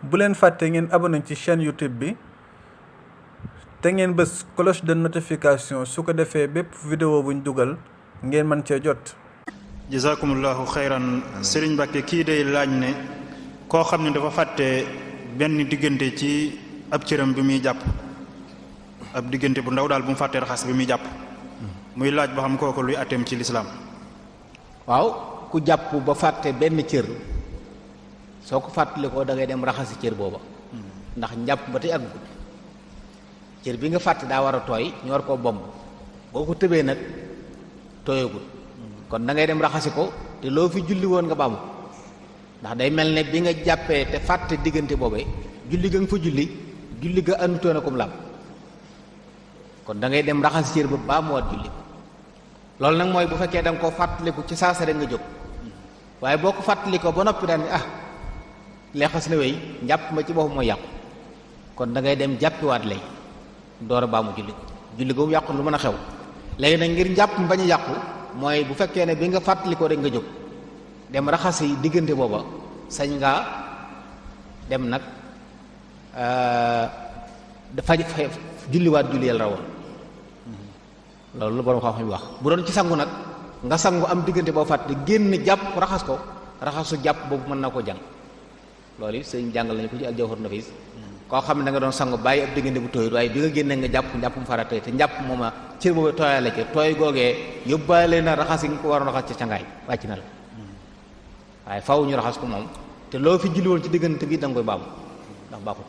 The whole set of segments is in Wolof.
bu leen fàtte ngeen abonné ci chaîne YouTube bi te ngeen bës cloche de notification su ko defee bépp vidéo buñ dugal ngeen mën cee jot. jazakumullahu xayran. Sëriñ Mbàkke kii day laaj ne koo xam ne dafa fàtte benn diggante ci ab cëram bi muy jàpp, ab diggante bu ndaw daal bu mu fàttee raxas bi muy jàpp, muy laaj ba xam kooku luy atteem ci lislaam. waaw ku jàpp ba fàtte benn cër soo ko fàttalikoo da ngay dem raxasi cër booba ndax njàpp ba tey àggut. cër bi nga fàtte daa war a tooy ñu war koo bomb, boo ko tëbee nag tooyagul kon da ngay dem raxasi ko te loo fi julli woon nga baamu ndax day mel ne bi nga jàppee te fàtte diggante boobee julli ga nga fa julli ga àndutoon a kum laab kon da ngay dem raxasi cër ba baamuwaat julli. loolu nag mooy bu fekkee da nga koo fàttaliku ci saasa rek nga jóg, waaye boo ko fàttalikoo ba noppi daal ni leexas na wéy njàpp ma ci boppam mooy yàqu kon da ngay dem jàppiwaat lay door a baamu julli googu yàqu lu mën a xew. léegi nag ngir njàpp mu bañ a yàqu mooy bu fekkee ne bi nga fàttalikoo rek nga jóg dem raxasi diggante booba sañ ngaa dem nag dafa julliwaat julli yàlla rawoon. loolu la borom xam-xam yi wax. bu doon ci sangu nag nga sangu am diggante boo fàtte génn jàpp raxas ko raxasu jàpp boobu mën na ko jàng loolu it sëñ jàngal nañu ko ci Al-Jawhar Nafis koo xam ne da nga doon sangu bàyyi ab diggante bu tooyut waaye bi nga génnee nga jàpp njàppum farata te njàpp mooma cër boobu tooyale ca tooy googee yóbbaale na raxas yi nga ko waroon raxas ca cangaay wàcc na la waaye faw ñu raxas ko moom te loo fi julli woon ci diggante bi da nga koy baamu ndax baaxul.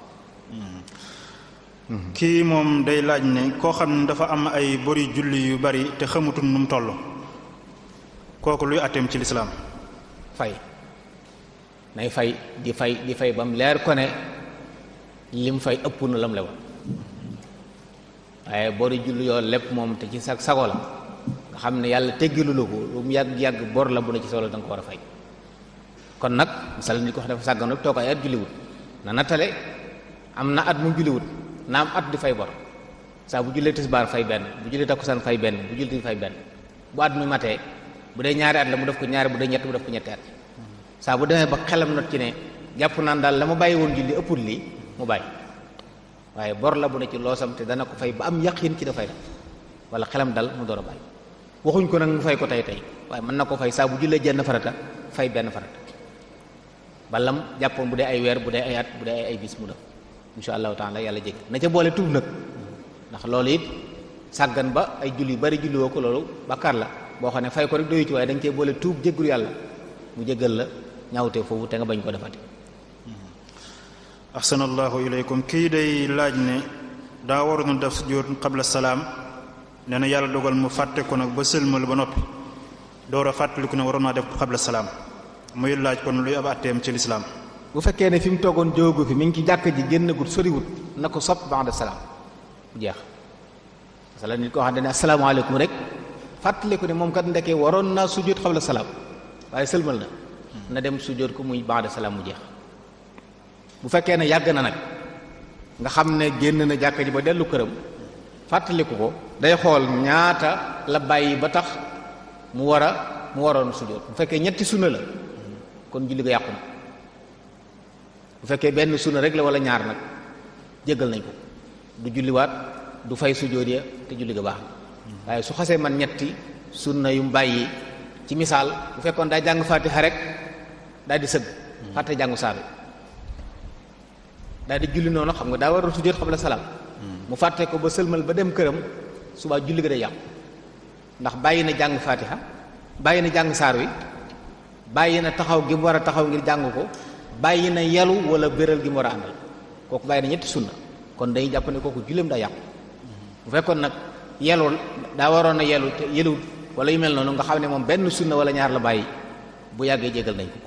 kii moom day laaj ne koo xam ne dafa am ay bori julli yu bari te xamutul nu mu toll kooku luy atteem ci lislaam. fay nay fay di fay ba mu leer ko ne lim fay ëpp na lam lewoon waaye bori julli yoo lépp moom te ci sago la nga xam ne yàlla teggilu la ko lu mu yàgg bor la bu ne ci solo da nga ko war a fay. kon nag misal nit ko wax dafa sàggan rek toog ay at julliwut na nattale am na at mu julliwut na am at di fay bor saa bu jullee tisbaar fay benn bu jullee takkusaan fay benn bu jullee fay benn bu at mi matee bu dee ñaari at la mu def ko ñaari bu dee ñett mu def ko ñetti at saa bu demee ba xelam not ci ne jàpp naan daal la ma bàyyi woon julli ëppul lii mu bàyyi waaye bor la bu ne ci loosam te dana ko fay ba am yaqin ci dafay def wala xelam dal mu door a bàyyi waxuñ ko nag mu fay ko tey waaye mën na ko fay saa bu jullee jenn farata fay benn farata balam jàppoon bu dee ay weer bu dee ay at bu dee ay bis mu def insha allahu taala yàlla jégg na ca boole tuub nag ndax loolu it sàggan ba ay julli bari julli woo ko loolu bàkkaar la boo xam ne fay ko rek doyu ci waaye da nga cee boole tuub jéggul yàlla mu jéggal la ñaawtee foofu te nga bañ ko defati. ahsanallahu ilaykum kii day laaj ne daa waroon def sujjóot qabla salaam nee na yàlla dogal mu fàtte ko nag ba sëlmal ba noppi door a fàttaliku ne waroon naa def qabla salaam muy laaj kon luy ab atteem ci lislaam. bu fekkee ne fi mu toogoon jóogu fi mi ngi ci jàkk ji génnagut soriwut na ko sopp ba'da salaam bu jeex masala nit koo xam ne asalaamaaleykum rek fàttaliku ne moom kat ndekee waroon naa sujjóot qabla salaam waaye sëlmal na dem sujjóot ko muy ba'da salaam mu jeex. bu fekkee ne yàgg na nag nga xam ne génn na jàkk ji ba dellu këram fàttaliku ko day xool ñaata la bàyyi ba tax mu waroon sujjóot bu fekkee ñetti sunna la kon julli ga yàqu na bu fekkee benn sunna rek la wala ñaar nag jéggal nañ ko du julliwaat du fay sujjóot ya te julli ga baax na waaye su xasee man ñetti sunna yu mu bàyyi ci misaal bu fekkoon daa jàng fatiha rek daal di sëgg fàtte jàngu saar daal di julli noonu xam nga daa war a sujjóot qabla salaam mu fàtte ko ba sëlmal ba dem këram subaa julli ga day yàqu ndax bàyyi na jàng fatiha bàyyi na jàng saar wi bàyyi na taxaw gi mu war a taxaw ngir jàng ko bàyyi na yelu wala béral gi mu war a àndal kooku bàyyi na ñetti sunna kon day jàpp ne kooku julleem daa yàqu bu fekkoon nag yelul daa waroon a yelu te yeluwut wala yu mel noonu nga xam ne moom benn sunna wala ñaar la bàyyi bu yàggee jégal nañ ko.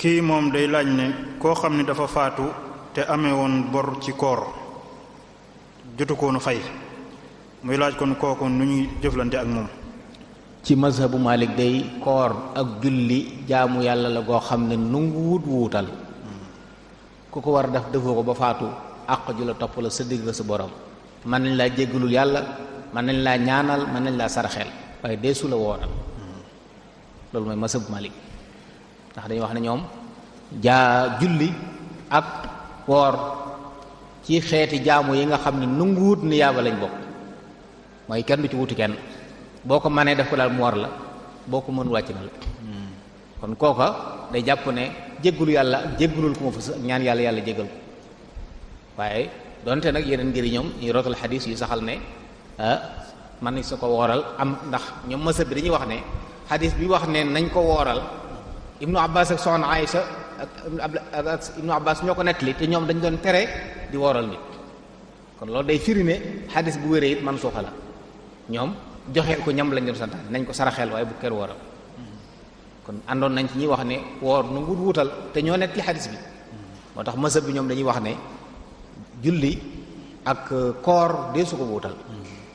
kii moom day laaj ne koo xam ne dafa faatu te amee woon bor ci koor jotu koonu fay muy laaj kon kooku nu ñuy jëflante ak moom. ci mazhabu Malik day koor ak julli jaamu yàlla la goo xam ne nungu wuutal ku ko war a def defoo ko ba faatu àq ju la topp la sa digg sa borom mën nañ laa jéggalul yàlla mën nañ laa ñaanal mën nañ laa saraxeel waaye deesu la woonal loolu mooy mazhabu Malik ndax dañuy wax ne ñoom julli ak woor ci xeeti jaamu yi nga xam ne nanguwut ni yaaba lañ bokk, mooy kenn du ci wuti kenn, boo ko mënee def ko daal mu war la, boo ko mën wàcc na la. kon kooka day jàpp ne jéggulu yàlla ak jéggulul ku ma fa ñaan yàlla yàlla jéggal ko. waaye donte nag yeneen ngir ñoom ñu rotal xadiis yu saxal ne man nañ su ko wooral am, ndax ñoom mësëb bi dañuy wax ne xadiis bi wax ne nañ ko wooral Ibnu Abbas ak soxna Aïcha ak Ibnu Abbas ñoo ko nettali te ñoom dañ doon tere di wooral nit. kon loolu day firi ne xadiis bu wéree it man suuxa la, ñoom joxe ko ñam lañ doon santaane nañ ko saraxeel waaye bu kër wooral. kon àndoon nañ ci ñuy wax ne woor nu ngut wutal te ñoo nettali xadiis bi. moo tax mësëb bi ñoom dañuy wax ne julli ak koor dee su ko wutal,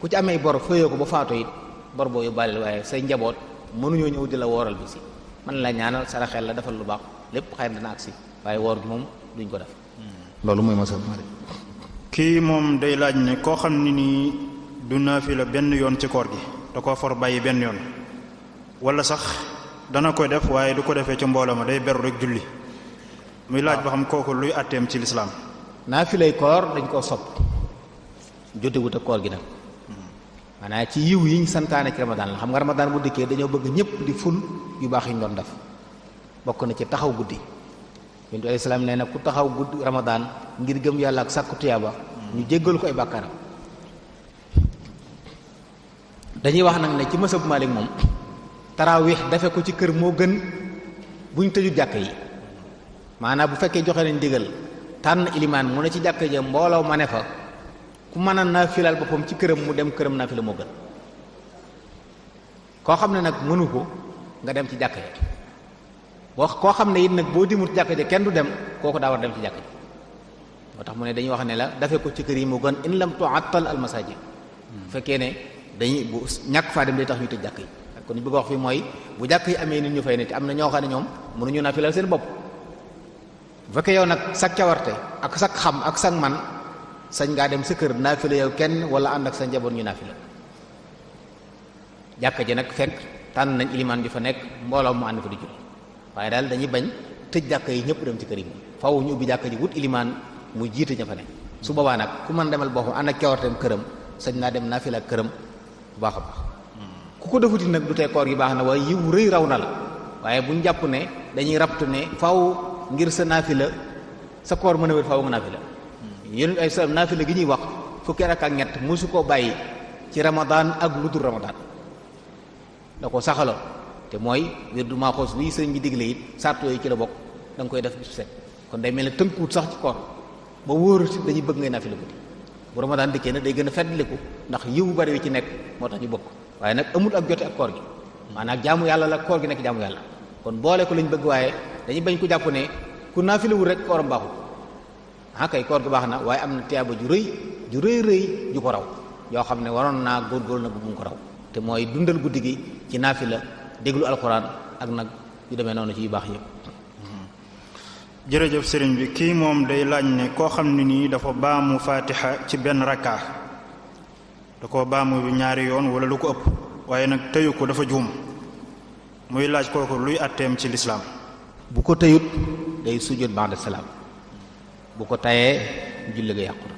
ku ci amee bor fëyoo ko ba faatu it bor boo yóbbaale waaye say njaboot mënuñoo ñëw di la wooral bi si man la ñaanal saraxel la defal lu baax lépp xëy na dana agsi waaye woor gi moom duñ ko def. loolu mooy masal kii moom day laaj ne koo xam ne nii du naafila benn yoon ci koor gi da koo for bàyyi benn yoon, wala sax dana koy def waaye du ko defee ci mbooloo ma day beru rek julli, muy laaj ba xam kooku luy àtteem ci lislaam. naafilay koor dañ koo sopp jotewut ak koor gi nag, maanaam ci yiw yi ñu santaane ci ramadaan la. xam nga ramadaan bu dikkee dañoo bëgg ñëpp di ful yu baax yi ñu doon def, bokk na ci taxaw guddi. Yonent bi alayhi salaam nee na ku taxaw guddi ramadaan ngir gëm yàlla ak sàkku tuyaaba ñu jéggal ko ay bàkkaaram. dañuy wax nag ne ci mësab Maalik moom taraawix defe ko ci kër moo gën buñ tëju jàkk yi, maanaam bu fekkee joxe nañ digal tànn ilimaan mu ne ci jàkk ja mbooloo ma ne fa, ku mën a naafilal boppam ci këram mu dem këram naafila moo gën. koo xam ne nag mënu ko nga dem ci jàkk ja, boo koo xam ne it nag boo dimut jàkk ja kenn du dem, kooku daa war dem ci jàkk ja. moo tax mu ne dañuy wax ne la dafe ko ci kër yi moo gën in lam tu'attal al masajid. bu fekkee ne dañuy bu ñàkk faa dem day tax ñu tëj jàkk yi. kon ñu bëgg a wax fi mooy bu jàkk yi amee nit ñu fay ne te am na ñoo xam ne ñoom mënuñu naafilal seen bopp. bu fekkee yow nag sag cawarte ak sag xam ak sag man sañ ngaa dem sa kër naafila yow kenn wala ànd ak sa njaboot ñu naafila. jàkka ji nag fekk tànn nañ ilimaan ju fa nekk mbooloo mu ànd fa di julli, waaye daal dañuy bañ tëj jàkka yi ñëpp dem ci kër yi moom faaw ñu ubbi jàkka ji wut ilimaan mu jiite ña fa nekk. su boobaa nag ku mën demal boppam ànd ak cawarteem këram sañ naa dem naafila ak këram bu baax a baax. ku ko defuti nag du tee koor gi baax na waaye yiw rëy raw na la, waaye buñ jàpp ne dañuy rabtu ne faaw ngir sa naafila sa koor mën a wér faaw nga naafila. yéen ay sa naafila gi ñuy wax fukki rakk ak ñett mosu koo bàyyi ci ramadaan ak lu dul ramadaan da ko saxaloon, te mooy wirdu Maaxuus bii sëriñ bi digle it sart yooyu ci la bokk, da nga koy def bis set. kon day mel ne tënkuwut sax ci koor ba wóoru si dañuy bëgg ngay naafila guddi. bu ramadaan dikkee nag day gën a feddliku ndax yiw bari wi ci nekk moo tax ñu bokk, waaye nag amul ak jote ak koor gi, maanaam jaamu yàlla la koor gi nekk jaamu yàlla. kon boole ko lañ bëgg, waaye dañuy bañ ko jàpp ne ku naafilawul rek kooram baaxul. kay koor gi baax na waaye am na tiyaaba ju rëy ju ko raw yoo xam ne waroon naa góorgóorlu na bu mu ko raw, te mooy dundal guddi gi ci naafila déglu alxuraan ak nag yu demee noonu ci yu baax yëpp. jërëjëf sëriñ bi kii moom day laaj ne koo xam ne nii dafa baamu faatiha ci benn rakkaa, da ko baamu ñaari yoon wala lu ko ëpp, waaye nag tëyu ko dafa juum, muy laaj kooku luy àtteem ci lislaam. bu ko tëyut day sujjóot ba'da salaam, bu ko tayee julli ga yàqu na.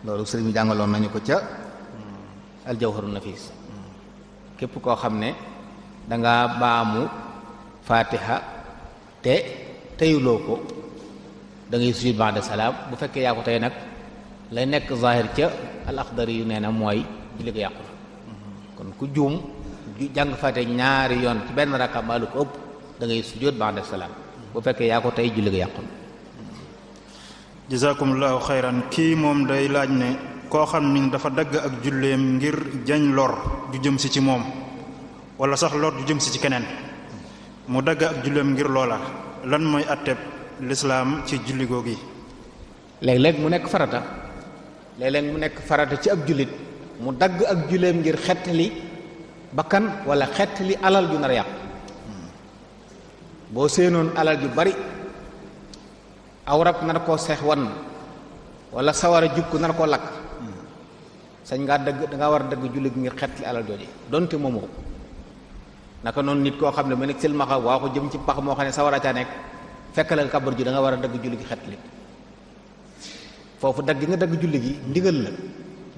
loolu sëriñ bi jàngaloon nañu ko ca aljawharun nafis. képp koo xam ne danga baamu faatiha te teyuloo ko da ngay sujud ba'da salaam. bu fekkee yaa ko tey nag lay nekk zahir ca al Axdari yu nee na mooy julli ga yàqu na. kon ku juum jàng faatiha ñaari yoon ci benn rakka mbaa lu ko ëpp da ngay sujud ba'da salaam. bu fekkee yaa ko tey julli ga yàqu na. jazakumullahu xayran kii moom day laaj ne koo xam ni dafa dagg ak julleem ngir jañ lor ju jëm si ci moom wala sax lor ju jëm si ci keneen, mu dagg ak julleem ngir loola, lan mooy atteb lislaam ci julli googu yi. léeg-léeg mu nekk farata, léeg-léeg mu nekk farata ci ab jullit mu dagg ak julleem ngir xettali bakkan wala xettali alal ju nar a yàq. boo séenoon alal ju bari aw rab nar koo seex wan wala sawara jukk nar koo lakk, sañ ngaa dëgg dangaa war a dëgg julli gi ngir xettali alal jooju donte moomoo. naka noonu nit koo xam ne ba nekk silmaxa waa ko jëm ci pax moo xam ne sawara caa nekk fekk la kabar ji da nga war a dagg julli gi xet li foofu dagg nga dagg julli gi ndigal la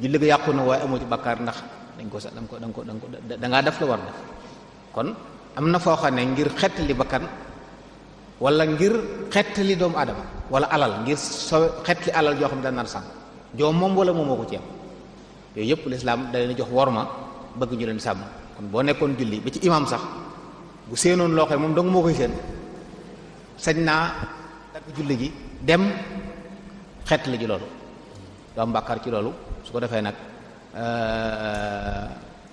julli gi yàqu na waaye amoo ci bakkaar ndax da ngaa def la war def kon am na foo xam ne ngir xettali bakkan wala ngir xettali doomu adama wala alal ngir xettali alal joo xam ne da nar sàmm joo moom wala moomoo ko ci am yooyu yëpp lislaam da leen jox worma bëgg ñu leen sàmm kon boo nekkoon julli ba ci imam sax bu séenoon loo xam moom dong moo koy seen sañ naa dagg julli gi dem xettali ji loolu doo am bàkkaar ci loolu su ko defee nag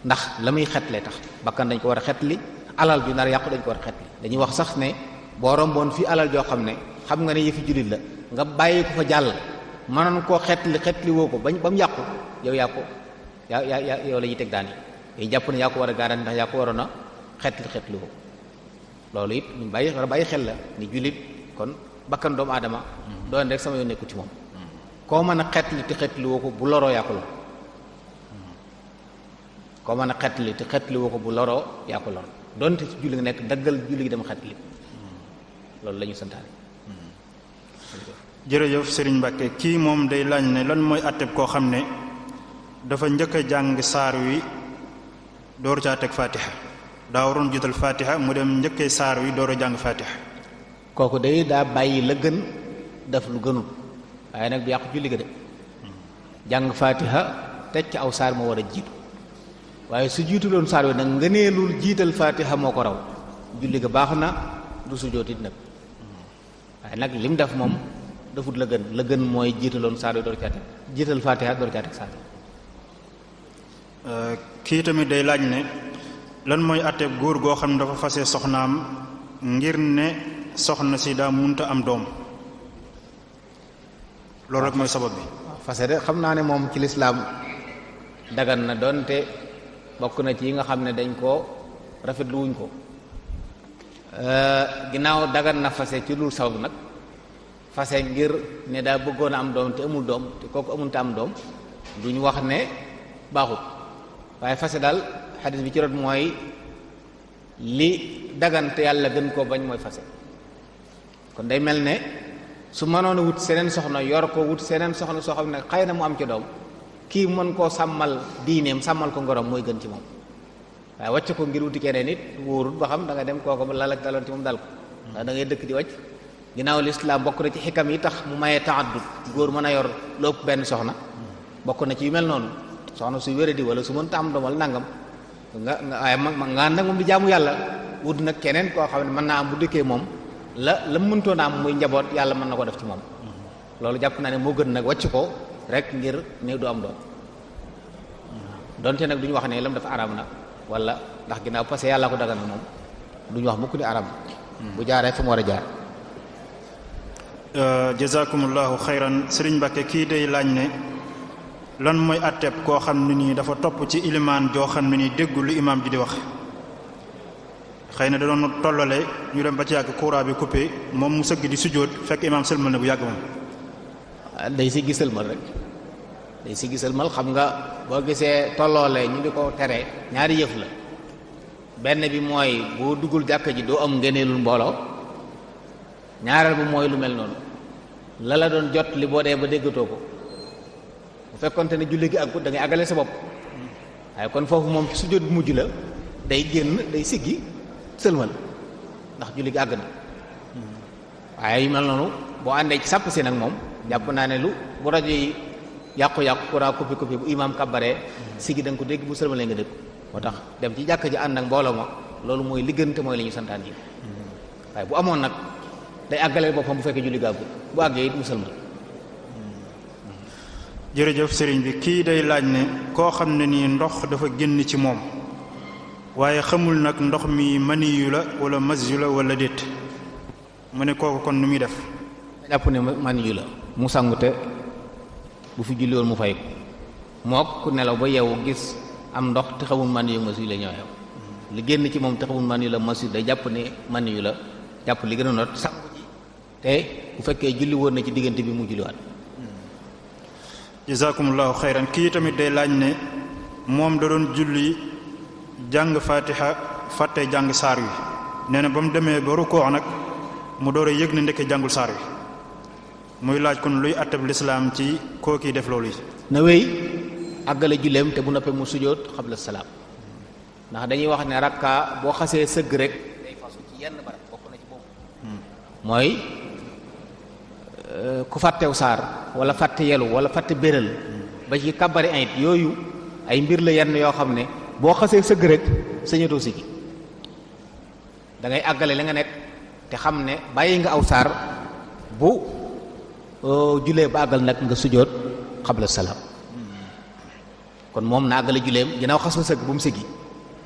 ndax la muy xetlee tax bakkan dañ ko war a xetli alal ju nar yàqu dañ ko war a xetli dañuy wax sax ne boo romboon fii alal joo xam ne xam nga ne yëfi jullit la nga bàyyi ko fa jàll mënoon koo xetli woo ko ba mu yàqu yow yaa yow la ñuy teg daan yi jàpp ne yaa ko war a garanti ndax yaa ko waroon a xetli woo loolu it ñu war a bàyyi xel la ni jullit kon bakkan doomu aadama doon rek sama yoon nekku ci moom koo mën a xetli te xetli woo ko bu loroo yaa ko lor koo mën a xetli te xetli woo ko bu loroo yaa ko lor donte ci julli nga nekk daggal julli gi dem xetli loolu la ñu santaane. jërëjëf Serigne Mbacke kii moom day laaj ne lan mooy àtteb koo xam ne dafa njëkk a jàng saar wi door caa teg fatiha daa waroon jiital fatiha mu dem njëkkee saar wi door a jàng fatiha. kooku day daa bàyyi la gën def lu gënul waaye nag du yàqu julli ga de jàng fatiha teg ci aw saar moo war a jiitu waaye su jiituloon saar wi nag ngëneelul jiital fatiha moo ko raw julli ga baax na du sujjóotit nag waaye nag lim def moom defut la gën mooy jiitaloon saar wi door caa teg jiital fatiha door caa teg saar kii tamit day laaj ne lan mooy àtteeb góor goo xam ne dafa fase soxnaam ngir ne soxna si daa munta am doom loolu rek mooy sabab bi. fase de xam naa ne moom ci lislaam dagan na doonte bokk na ci yi nga xam ne dañ koo rafetlu wuñ ko ginnaaw dagan na fase ci lu sabab nag fase ngir ne daa bëggoon a am doom te amul doom te kooku amul te am doom duñ wax ne baaxut waaye fase daal xadis bi ci rot mooy li dagan te yàlla gën koo bañ mooy fase kon day mel ne su mënoon a wut seneen soxna yor ko wut seneen soxna soo xam ne xëy na mu am ci doom kii mën koo sàmmal diineem sàmmal ko ngorom mooy gën ci moom waaye wàcc ko ngir wuti keneen nit wóorut ba xam da nga dem kooku ba lal ak daloon ci moom dal ko ndax da ngay dëkk di wàcc ginnaaw lislaam bokk na ci xikam yi tax mu mayee ta'addud góor mën a yor lu ëpp benn soxna bokk na ci yu mel noonu soxna su wéradi wala su mënta am doom wala nangam waaye nga nag moom di jaamu yàlla wut nag keneen koo xam ne mën naa am bu dëkkee moom la mëntoon a am muy njaboot yàlla mën na ko def ci moom loolu jàpp naa ne moo gën nag wàcc ko rek ngir ne du am doom donte nag duñu wax ne lam dafa araam na wala ndax ginnaaw parce que yàlla ko dagal na moom duñu wax mukk ni araam bu jaaree fa mu war a jaar. jazakumullahu xayran Serigne Mbacke kii day laaj ne lan mooy àtteeb koo xam ne nii dafa topp ci ilimaan joo xam ne nii déggul lu imaam ji di wax xëy na da doon tollale ñu dem ba ci yàgg courant bi coupé moom mu sëgg di sujjóot fekk imaam sëlmal na bu yàgg moom. day si gisal mal xam nga boo gisee tolloole ñu di ko tere ñaari yëf la benn bi mooy boo duggul jàkka ji doo am ngëneelul mbooloo ñaareel bu mooy lu mel noonu la doon jot li boo dee ba déggatoo ko bu fekkonte ne julli gi ak da ngay àggale sa bopp waaye kon foofu moom ci sujjóot bu mujj la day génn day siggi sëlmal ndax julli gi àgg na waaye yu mel noonu boo àndee ci sàpp si nag moom jàpp naa ne lu bu rajo yi yàqu-yàqu courant coupé bu imaam kabaree siggi da nga ko dégg bu sëlmalee nga dégg moo tax dem ci jàkka ji ànd ak mbooloo ma loolu mooy liggante mooy li ñu santaan yi waaye bu amoon nag day àggaleel boppam bu fekkee julli gàggu bu àggee it mu sëlmal. jërëjëf sëriñ bi kii day laaj ne koo xam ne nii ndox dafa génn ci moom waaye xamul nag ndox mi maniyu la wala masyu la wala déet mu ne kooku kon nu muy def. jàpp ne maniyu la mu sangute bu fi julli woon mu fay ko mook ku nelaw ba yeewu gis am ndox te xamul maniyu masyu la ñoo yow li génn ci moom te xamul maniyu la masyu day jàpp ne maniyu la jàpp li gën a not sangu ji te bu fekkee julli woon na ci diggante bi mu julliwaat. jazakumullahu xayran kii tamit day laaj ne moom da doon julli jàng fatiha fàtte jàng saar wi nee na ba mu demee ba rukoo nag mu door a yëg ne ndekke jàngul saar wi muy laaj kon luy atteb lislaam ci kooki def loolu yi. na wéy àggale julleem te bu noppee mu sujjóot xabla salaam ndax dañuy wax ne rakka boo xasee sëgg rek day fasu ci yenn barab bokk na ci boobu mooy ku fàttew saar wala fàtte yelu wala fàtte béral ba ci kàbbari ayit yooyu ay mbir la yenn yoo xam ne boo xasee sëgg rek sañatoo sigi da ngay àggale la nga nekk te xam ne bàyyi nga aw saar bu julee ba àggal nag nga sujjóot xabla salaam kon moom na àggale juleem ginnaaw xas na sëgg bu mu sëggi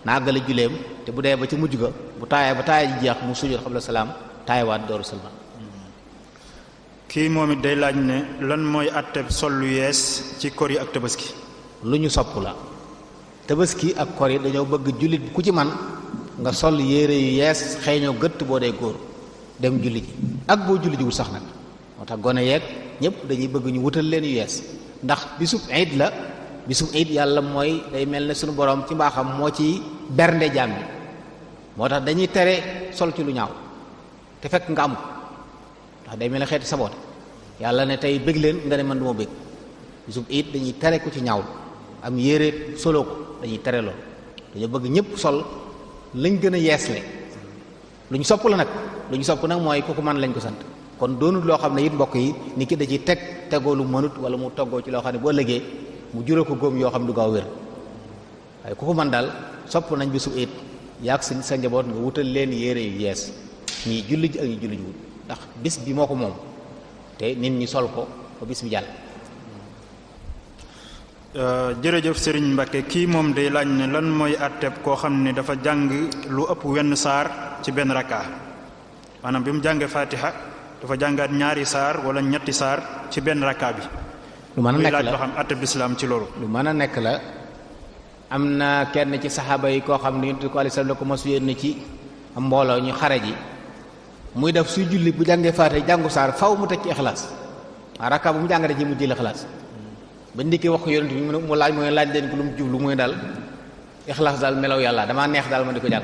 na àggale juleem te bu dee ba ci mujj ga bu taayee ba taaya ji jeex mu sujjóot xabla salaam taayawaat dooru salman kii moom it day laaj ne lan mooy atteb sol lu yees ci kor yi ak tabaski. lu ñu sopp la tabaski ak kor yi dañoo bëgg jullit ku ci man nga sol yére yu yees xeeñoo gëtt boo dee góor dem julli ji ak boo julli ji wut sax nag moo tax gone yeeg ñëpp dañuy bëgg ñu wutal leen yu yees ndax bisub iid la bisub iid yàlla mooy day mel ne suñu borom ci mbaaxam moo ci bernde jaam bi moo tax dañuy tere sol ci lu ñaaw te fekk nga am ko ndax day mel ne xeeti saboote yàlla ne tey bëgg leen nga ne man du ma bëgg bisub iid dañuy tere ku ci ñaaw am yére solo ko dañuy tere lool dañoo bëgg ñëpp sol lañ gën a yeesle lu ñu sopp la nag lu ñu sopp nag mooy ku ko mën lañ ko sant kon doonut loo xam ne it mbokk yi ni ki da ci tegoo lu mënut wala mu toggoo ci loo xam ne boo ëllëgee mu jural ko góom yoo xam ne du gaaw wér waaye ku ko mën daal sopp nañ bisu it yaag sa njaboot nga wutal leen yére yu yees ñii julli ji ak ñi julli ji wut ndax bis bi moo ko moom te nit ñi sol ko ba bis bi jàll. jërëjëf Serigne Mbacke kii moom day laaj ne lan mooy atteb koo xam ne dafa jàng lu ëpp wenn saar ci benn rakka maanaam bi mu jàngee Fatiha dafa jàngaat ñaari saar wala ñetti saar ci benn rakka bi. lu mën a nekk la laaj loo xam atteb lislaam ci loolu. lu mën a nekk la am na kenn ci saxaaba yi koo xam ne Yonent bi alayhi salaam la ko mos yónni ci mbooloo ñu xare ji muy def suy julli bu jàngee Fatiha jàngu saar faw mu teg ci Ixlaas waaw rakka bu mu jàngate ci mu jël Ixlaas ba ndikki wax ko Yonent bi mu laaj mooy laaj leen ko lu mu jublu muy daal Ixlaas daal melaw yàlla damaa neex daal ma di ko jàng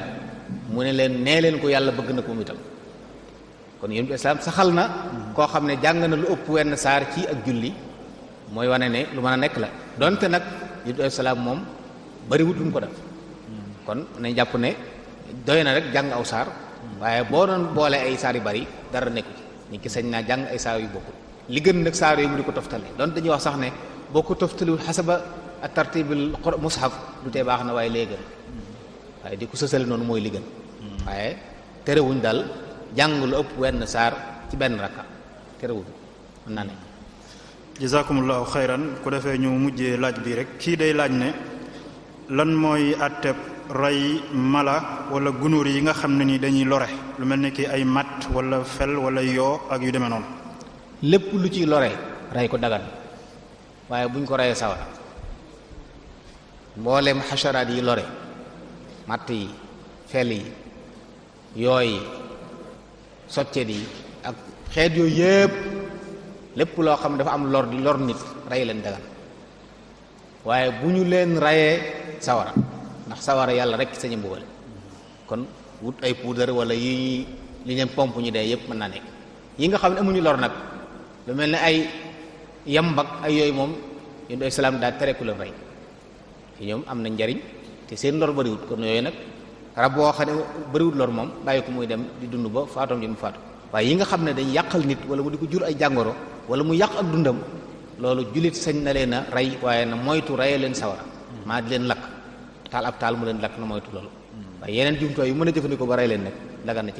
mu ne leen nee leen ko yàlla bëgg na ko mu itam kon Yonent bi islaam saxal na koo xam ne jàng na lu ëpp wenn saar ci ak julli mooy wane ne lu mën a nekk la donte nag Yonent bi islaam moom bariwut lu mu ko def kon nañ jàpp ne doy na rek jàng aw saar waaye boo doon boole ay saar yu bari dara nekku ci nit ki sañ naa jàng ay saar yu bokkul li gën nag saar yooyu mu di ko toftale donte dañuy wax sax ne boo ko toftaliwul xasaba ak tartibil mushaf du tee baax na waaye lee gën waaye di ko sësale noonu mooy li gën waaye terewuñ daal jàng lu ëpp wenn saar ci benn rakka terewuñ mën naa ne. jazakumullahu xayran ku defee ñu mujjee laaj bii rek kii day laaj ne lan mooy atteb rey mala wala gunóor yi nga xam ne ni dañuy lore lu mel ne ki ay matt wala fel wala yoo ak yu demee noonu. lépp lu ciy lore rey ko dagan waaye buñ ko reyee sawara mboolem xasaraat yi lore matt yi fel yi yooyu soccet yi ak xeet yooyu yépp lépp loo xam ne dafa am lor nit rey leen dagan waaye bu ñu leen reyee sawara ndax sawara yàlla rek sañu mbugal kon wut ay puudar wala yi li leen pompe ñu dee yépp mën naa nekk yi nga xam ne amuñu lor nag lu mel ne ay yambak ay yooyu moom Yonent bi islaam daa tere ku leen rey fi ñoom am na njariñ te seen lor bariwut kon yooyu nag rab boo xam ne bariwut lor moom bàyyi ko muy dem di dund ba faatoom ji mu faatu waaye yi nga xam ne dañ yàqal nit wala mu di ko jur ay jàngoro wala mu yàq ak dundam loolu jullit sañ na leen a rey waaye na moytu reyee leen sawara maa di leen lakk taal ab taal mu leen lakk na moytu loolu waaye yeneen jumtuwaay yu mën a jëfandikoo ba rey leen nag dagan na ci